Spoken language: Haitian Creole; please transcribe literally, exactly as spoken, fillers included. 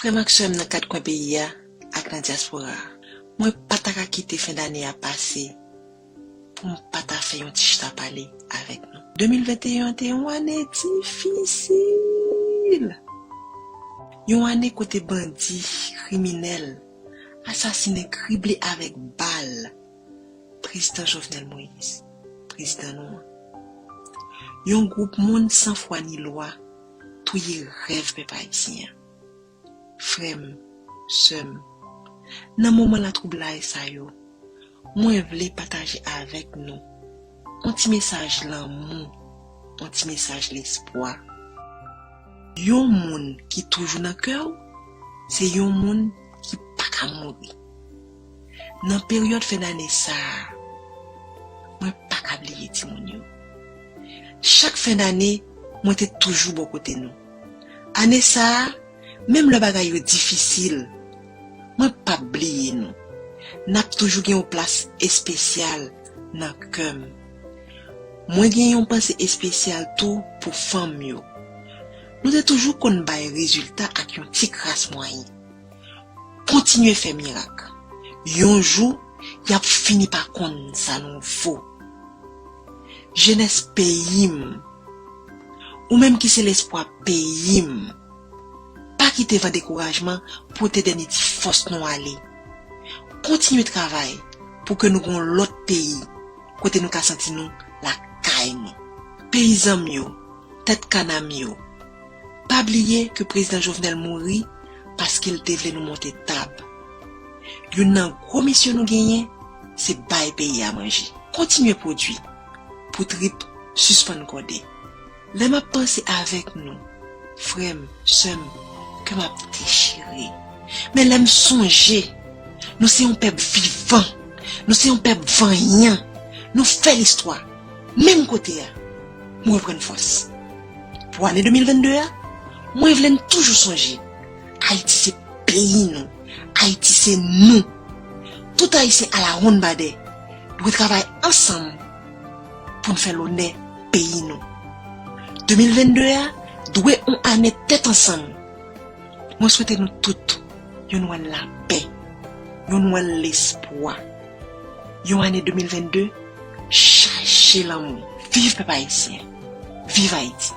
Frè m ak sè m nan kat kwen peyi a ak nan dyaspora a, mwen pa ta ka kite fen dane a pase pou m pa ta fè yon ti chita pale avèk nou. De mil venteyen an te yon ane difisil. Yon ane kote bandi, kriminèl, asasinen, krible avèk bal Prezidan Jovenel Moïse, prezidan nou an. Yon gwoup moun san fwa ni lwa touye rèv pèp ayisyen an. Frè m, sè m, nan moman latwoublay sa yo, mwen vle pataje avèk nou yon ti mesaj lanmou, yon ti mesaj lespwa. Yon moun ki toujou nan kè w, se yon moun ki pa ka mouri. Nan peryòd fen dane sa a, mwen pa ka bliye timoun yo. Chak fen dane, mwen te toujou bò kote nou. Ane sa a, menm lè bagay yo difisil, mwen p ap bliye nou. N ap toujou gen yon plas espesyal nan kè m. Mwen gen yon panse espesyal tou pou fanm yo. Nou te toujou konn bay rezilta ak yon ti kras mwayen. Kontinye fè mirak. Yon jou, y ap fini pa konn sa nou vo. Jenès peyi m, ou menm ki se lespwa peyi m, pa kite van dekourajman pote dènye ti fòs nou ale. Kontinye travay pou ke nou gen yon lòt peyi kote nou ka santi nou lakay nou. Peyizan m yo, tèt kana m yo, pa bliye ke Prezidan Jovenel mouri paske l te vle nou monte tab. Youn nan gwo misyon nou genyen, se bay peyi a manje. Kontinye pwodui pou trip sispann kòde. Lè m ap panse avèk nou, frè m, sè m, kè m ap dechire. Men lè m sonje, nou se yon pèp vivan, nou se yon pèp vanyan, nou fè listwa, menm kote a, mwen reprann fòs. Pou ane de mil vennde a, mwen vle n toujou sonje, Ayiti se peyi nou, Ayiti se nou. Tout Ayisyen alawonnbadè dwe travay ansanm pou n fè lonè peyi nou. De mil vennde a dwe yon ane tèt ansanm. Mwen swete nou tout yon Nwèl lapè, yon Nwèl lespwa, yon ane de mil vennde chaje lanmou. Viv pèp ayisyen! Viv Ayiti!